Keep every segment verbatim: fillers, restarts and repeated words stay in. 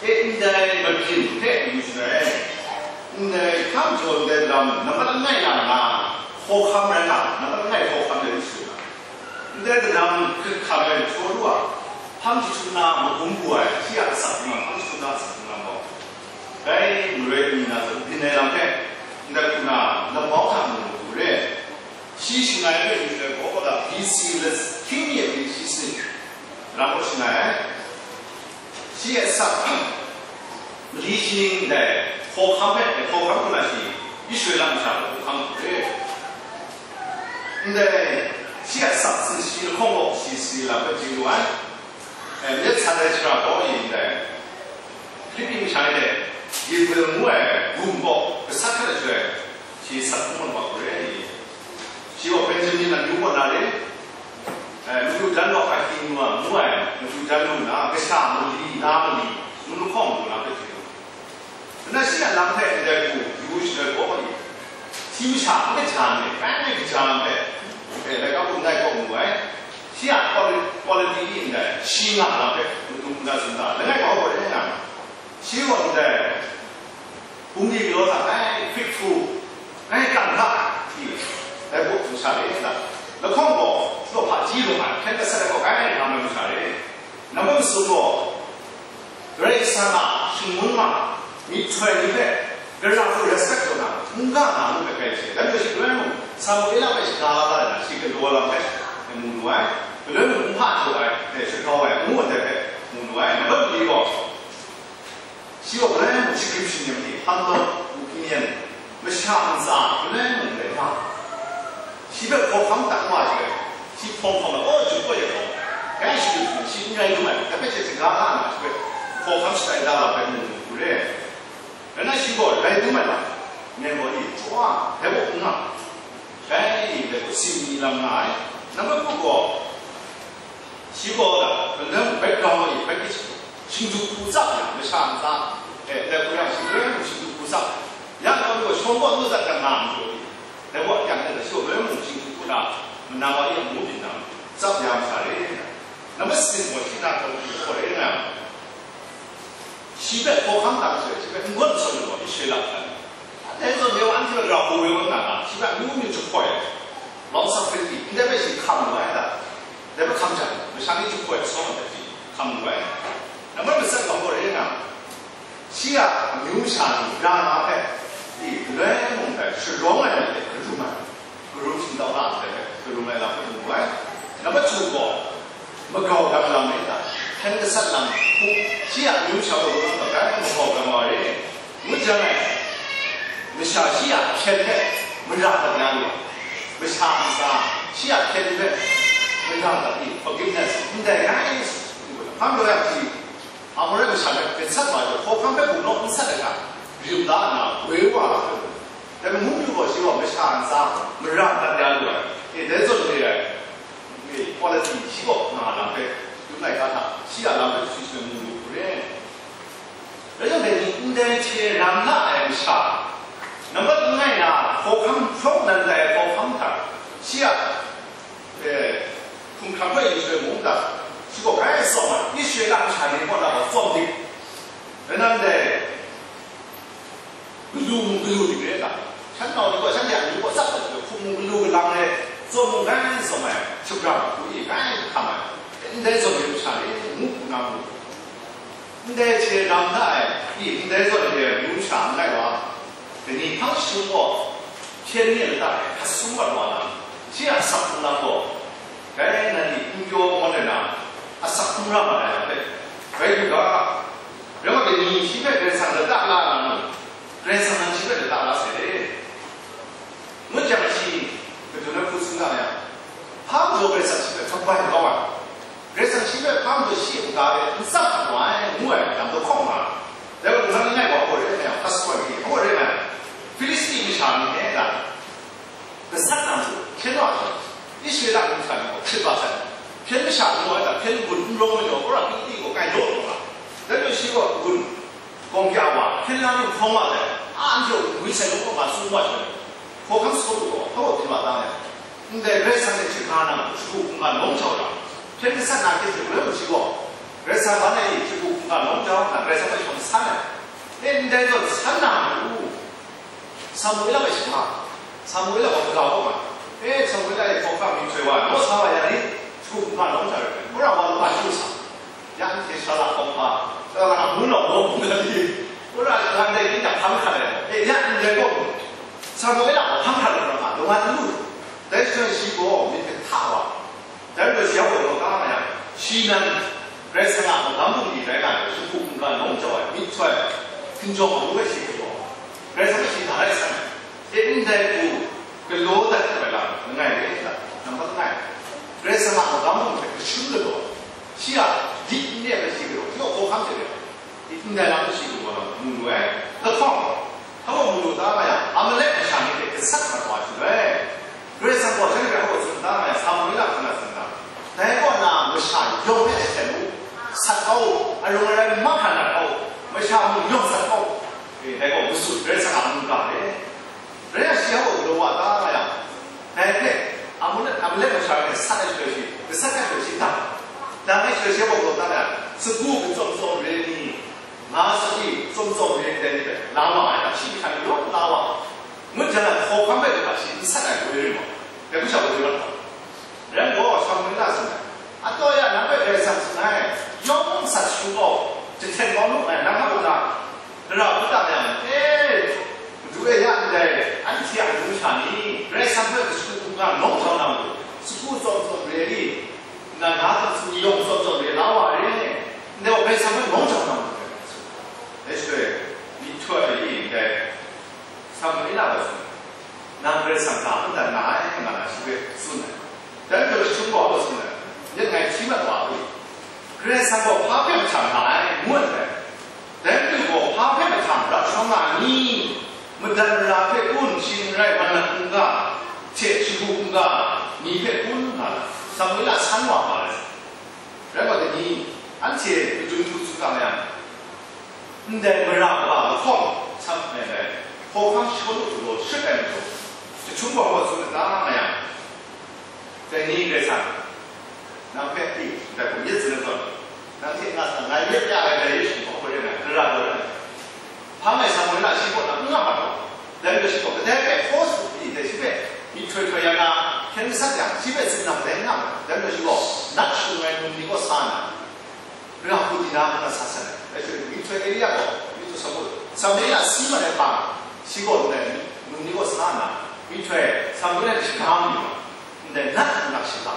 E, ndai mabyin hte yu shaloi, ndai hkam jaw ndai lam nambat langai na nga, hkawhkam rai nga, nambat langai hkawhkam rai yu shaloi, ndai kanam hkrit hkam ai hkrum lu a, hpang jahtum na magum bu ai, shi a asak hkungga, hpang jahtum na asak hkungga gaw, dai maroi mi na zawn, byin ai lam hpe, ndai hku na, lamau hta mu mu re. Shi shangai ai yu shaloi gaw, gaw da, B C hkying mi a pyi shi sanit lam gaw shangai ai. Shi a asak mali shi ning ndai hkawhkam hpe, hkawhkam hku na shi, Israela masha hpe hkawhkam hku re. Ndai shi a asak sinshi lahkawng gaw shi si lam hpe chye lu ai. E, myit san ai shara gaw e ndai Hpilipi masha ni hte Gilgal ngu ai gum gaw gasat hkrat ai shaloi, shi sat hkrum ai wa hku re ai. Shi gaw Benjamin amyu kaw na re, e, madu dan gaw Ahinoam ngu ai madu dan lu nna, kasha mali, na mali, mung lahkawng lu na hpe chye lu. Nna shi a lam hpe ndai hku yu shaloi gaw e, shi masha n kaja ai, n rai kaja ai hpe, e, laika hpung ndai gaw mu ai. Shi a quali-, quality ni ndai, shi nga lam hpe matu mada tsun da, langai kau gaw rai nga, shi gaw ndai bungli galaw hta grai hprit hkru, grai kang hta, dai gaw hpung sha re, nna, lahkawng gaw, daw hpaji lung ai, hpyen gasat ai gaw grai nga mai lu sha re. Nambat masum gaw, Karai Kasang a shangun ma, myihtoi ni hpe, gara hku respect taw na, n ga na ngu hpe grai hte, dai majaw shi galoi mung, Samuela hpe shaga la la ai na, shi galaw lam hpe mu lu ai, galoi mung n hpa jaw ai, e, shagau ai, ngu ai hpe mu lu ai, nambat mali gaw, shi gaw galoi mung shagrim shanyin ni, humble opinion, masha ntsa, galoi mung rai nga. Shi hpe hkawhkam dat wa ai, shi hpawng hkawm ai, oh, jut kawt ya gaw, dai shagrim shanyin shi n rai dum ai, dai hpe she shaga la nna, shi hpe hkawhkam shatai da la ai mu mu re. Rai nna shi gaw rai dum ai lam, Nero ni chyawa, dai gaw n nga, dai, dai gaw si mi lam nga ai, nambat hku gaw, shi gaw, galoi mung background ni, bai shingdu hku tsap yang, masha ntsa, e, dai hku yang, shi galoi mung shingdu hku tsap, ya gaw, gaw shawng gaw nu tsat yang nga ai majaw ni, dai gaw yang, dai gaw shi gaw galoi mung shingdu hku na, manang wa yang mu byin na, tsap ya masha re, nambat sin gaw shi na gaw, shi gaw rai nga, shi hpe hkawhkam dat shaloi, shi hpe n-gawn n sawn ai gaw, Israela hta ni, dai zawn, dai wa anhte hpe rau hku woi wan na, shi hpe amyu myu jahpoi ai, long suffering ni, ndai hpe shi hkam lu ai ta? Dai hpe hkam jang, masha ni jahpoi ai sawng ai hpe shi hkam lu ai. Nambat matsat gaw rai nga, shi a amyu masha ni ra na hpe, i, galoi mung dai sharawng ai myit hte karum ai, karum shingtau na ndai hpe karum ai lam hpe mu ai. Nambat htu gaw, magau dang lam rai ta, hpyen gasat lam hku, shi a amyu masha gaw lam rai, magau dang wa re. Ngut jang e, masha shi a hpyen hpe mara dat ya lu ai, masha ntsa shi a hpyen hpe mara dat ni, forgiveness ndai rai, hpang daw yang shi, Amora masha hpe gasat wa ai hkawhkam hpe gumlau n sat ai hta, rim la nna, woi wa ai hpe, dai mung yu gaw shi gaw masha ntsa mara dat ya lu ai, e, dai zawn re ai, e, quality shi gaw nga lam hpe, yu ngai ga hta, shi a lam hpe sui sui mu lu hku re. Rai yang, dai ni ndai hte ram la ai masha, nambat langai na hkawhkam hprawng nan dai hkawhkam hta, shi a, e, hkumhkrang hpe yu shaloi mung ta, shi gaw grai tsawm ai, Israela masha ni kaw na gaw tsawm dik, rai nna ndai galu mung galu dik rai ta, shan nau ni gaw shanhte a myu kaw tsap ai hpe hkum mung galu galang ai, tsawm mung grai tsawm ai, shapra hku e grai hkam ai, ndai zawn ai masha ni ngu hku na mu. Ndai hte ram da ai, i, ndai zawn ai myu masha n rai wa, dai ni hpang shingkang gaw, hpyen ni lata e hkasung mat wa na, shi a asak hkrung lam gaw, dai na ni n pyaw mawn ai na, asak hkrung ra mat ai lam hpe, rai yu ga, rai wa, dai ni shi hpe Karai Kasang lata la na nu, Karai Kasang nan shi hpe lata la sai de. Ngut jang shi, kadun ai hku tsun ga yang, hpa majaw Karai Kasang shi hpe kabai kau ai, Karai Kasang shi hpe hpa majaw shi a kaga e n tsap wa ai, ngu ai lam lahkawng nga, dai gaw, nang langai wa gaw re ai yang, hpa sawai ni gaw re ai, Hpilisti masha ni e ga, gasat na matu hpyen wa ai, Israela masha ni gaw hpyen wa sai, hpyen masha n rawng ai hta, hpyen n-gun n rawng majaw, wora Hpilisti gaw kai law taw nga, dai majaw shi gaw n-gun, gawng kya wa, hpyen la ni hkawng wa ai, a, anhte a ngwi sai law kaw nga tsun wa jang, hkawhkam sa lu gaw, hpa gaw hpyen wa da ai. Ndai Karai Kasang hte hkye hkra nna, shagu hkungga nawng jau ai, hpyen gasat na hkyen hte galoi mung shi gaw, Karai Kasang ban e hkye hkungga nawng jau nna, Karai Kasang hpe shawng E, ndai zawn san na matu, Samuela a shara, Samuela gaw galaw kau ma. E, Samuela e hkawhkam myihtoi wa, naw sa wa ya ni, hkungga nawng hta rai, wora wa lu wa hkyu sa. Ya anhte sara hkawm hpa, sara hkawm hpa, ngu naw, ngu na li. Wora hkang dai ni hta hpang hkrat ai, e, ya ndai gaw, Samuela gaw hpang hkrat ai rai nga, lung nna n lu. Dai shaloi shi gaw myit kahta wa, dai majaw shi a gaw law kau nga yang, shi nan Karai Kasang a magam bungli rai nga ai, shi hku hkungga nawng jau ai, myihtoi, hkinjawng amu hpe shi galaw, Karai Kasang hpe shi da ai san ai. E, ndai hku galaw dat hkrup ai lam langai re ai hta, nambat langai, Karai Kasang a magam bungli hpe kashun galaw, shi a dik n re ai hpe shi galaw, shi gaw hkawhkam hte re ai. Ndai lam shi lu wa mu lu ai. Lahkawng, hpa mu lu ta nga yang, Amalek masha ni hte gasat mat wa hte bai, Karai Kasang gaw shanhte hpe hpa tsun ta nga yang, Samuela hpe na tsun ta. Dai kaw na masha yawng hpe hten u, sat kau u, arung arai mahkra nat kau u, masha mung yawng sat kau u. E, dai gaw matsun, Karai Kasang a mungga re. Rai yang, shi a gaw galaw wa ta nga yang, dai hpe Amalek, Amalek masha hpe sat ai shaloi shi, gasat ai shaloi shi dang, dang ai shaloi shi a gaw galaw ta nga yang, sagu kacawm tsawm re ni, nga saki kacawm tsawm re ndai ni hpe la wa ai hta, shi hkrai rawt la wa, ngut jang ai hkawhkam hpe hkra shi n sat ai hkoi rai nna, dai hku sha gaw rai wa. Rai nna, Samuela tsun ai, "Ataw ya, nang hpe Karai Kasang tsun ai, yawng sat shu gaw, jahten kau nu ai, nang hta u ga, gara hku ta yang, e, madu e ya ndai, anhte a mung sha ni, Karai Kasang hpe kashut hkungga nawng jau na matu, sagu tsawm tsawm re ai, na na hpang sumni yawng tsawm tsawm re la wa re, ndai gaw Karai Kasang hpe nawng jau na matu," dai shaloi, myihtoi ai ni ndai, Samuela gaw tsun ai, "Nang Karai Kasang ga n dan na ai," nga na shi hpe tsun ai. Dai majaw shi chyum gaw tsun ai, "Ngai hti mat wa u, Karai Kasang gaw hpa hpe mahtang nga ai, ngu ai dai. Dai matu gaw hpa hpe mahtang rap shawng nga ai ni? Madat mara hpe kun, shing n rai, manat hkungga hte shagu hkungga ni hpe kun," nga na, Samuela san wa nga ai. Rai wa, dai ni, anhte madun hku tsun ga yang, ndai mara kaba lahkawng, sam, eh, eh, hkawhkam Shawlu galaw shut ai majaw, jahtum gaw hpa tsun ga nga yang, dai ni Karai Kasang, nang hpe, i, ndai hku myit sin ai zawn, nang hte nga sa, ngai myit ya ai dai Yesu hpe hkoi rai nna, gara daw rai nna, hpa mai Samuela shi kaw na n nga mat gaw, dai majaw shi gaw kadai hpe hkaw tsun pyi dai shi hpe myihtoi htoi ya na, hkyen sat yang, shi hpe tsun na kadai n nga mat, dai majaw shi gaw nat shung ai num ni kaw sa nna, ra hku di na nna sa san ai. Dai hte myihtoi Elia gaw, myihtoi Samuela, Samuela si mat ai hpang, shi gaw ndai num ni kaw sa nna, myihtoi Samuela hte shaga mi wa, ndai nat nna shaga.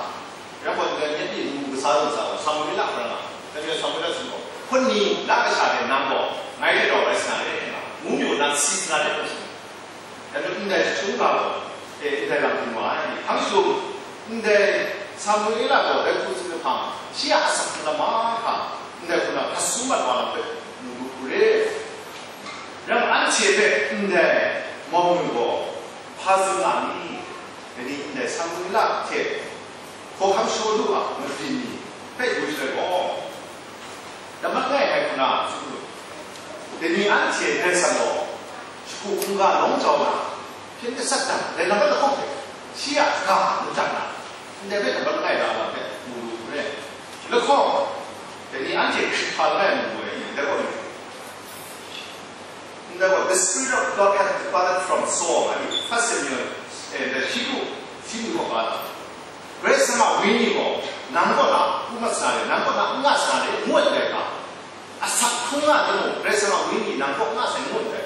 Rai gaw, ndai nyet ni mu kasa zawn sa gaw, Samuela hpe rang nga, dai majaw Samuela tsun gaw, "Hpun ni na kasha hte nang gaw ngai hte rau rai sa na re," nga, ngu majaw nang si sa na re, ngu tsun. Dai majaw ndai jahtum ga gaw, e, ndai lam hkrum wa ai. Hpang jahtum, ndai Samuela gaw dai hku tsun ai hpang, shi a asak hkrung lam mahkra, ndai hku na hkasum mat wa lam hpe mu lu hku re. Rai nna, anhte hpe ndai mawng nu gaw hpa tsun nga mi? Dai ni ndai Samuela hte hkawhkam Shawlu a mabyin ni hpe yu shaloi gaw, nambat langai ngai hku na tsun lu, dai ni anhte Karai Kasang gaw shagu hkungga nawng jau na, hpyen gasat dan, dai nambat lahkawng hte shi a ga madat na, ndai hpe nambat langai ra lam hpe mu lu hku re. Lahkawng, dai ni anhte hkrit hpa langai mu lu ai, ndai gaw, ndai gaw, "The Spirit of God had departed from Saul," nga ni, First Samuel, eh, dai shi lu, shi lu gaw ga na. Karai Kasang a Wenyi gaw nang kaw na pru mat sa re, nang kaw na n nga sa re, ngu ai dai ga, asak hkrung nga timung, Karai Kasang a Wenyi nang kaw nga sai, ngu ai dai.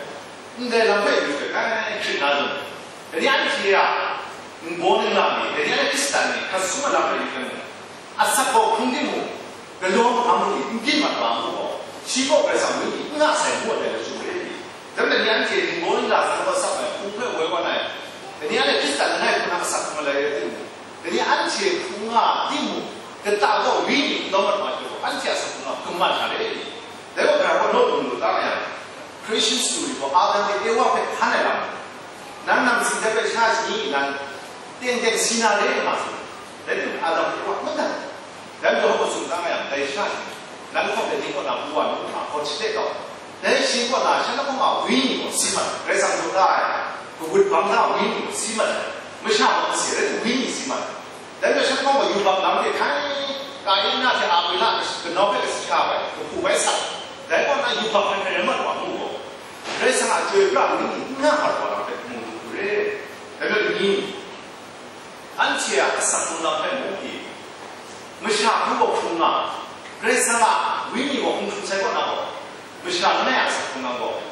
Ndai lam hpe yu hte kai hkrit na lu. Dai ni anhte a ningbaw ningla ni, dai ni a Hkristan ni, hkasum ai lam hpe yu hte mung, asak gaw hkrung timung, galaw mahkang hkrung ni n byin mat wa mu gaw, shi gaw Karai Kasang Wenyi n nga sai, ngu ai dai lachyum re. Dai majaw, dai ni anhte ningbaw ningla san gaw sap ai, hpung hpe woi wan ai, dai ni anhte Hkristan langai hku na asak hkrung ai rai timung, dai ni anhte hkrung nga timung, kata gaw Wenyi n lawm mat wa hte gaw, anhte a asak hkrung nga hkrum mat hkra re. Dai gaw, gara gaw naw lu lu ta nga yang, creation story gaw Adam hte Ewa hpe hkan ai lam, nang namsi hte hpe sha shani, nang teng teng si na re nga tsun, rai timung, Adam hte Ewa n dan. Dai majaw, hpa tsun ta nga yang, dai sha shani, nang hkawm ai ni kaw na pru wa nu hkra, gaw shade kau. Dai shi kaw na shan lahkawng a Wenyi gaw si mat ai, Karai Kasang jaw da ai, kawut bang na Wenyi gaw si mat ai, masha gaw n si ai, rai timung, Wenyi si mat ai. Dai majaw, shan lahkawng gaw yubak lam hte hkai, Kaina hte Abela kanau hpe kasa sha ai, kahpu bai sat, dai kaw na yubak hkrai hkrai rai mat wa mu gaw, Karai Kasang a chyoi pra ai wenyi n nga hkra wa lam hpe mu lu hku re. Dai majaw ni, anhte a asak hkrung lam hpe mu pyi, masha hku gaw hkrung nga, Karai Kasang a wenyi gaw hkrung hkrung sai kaw na gaw, masha langai a asak hkrung lam gaw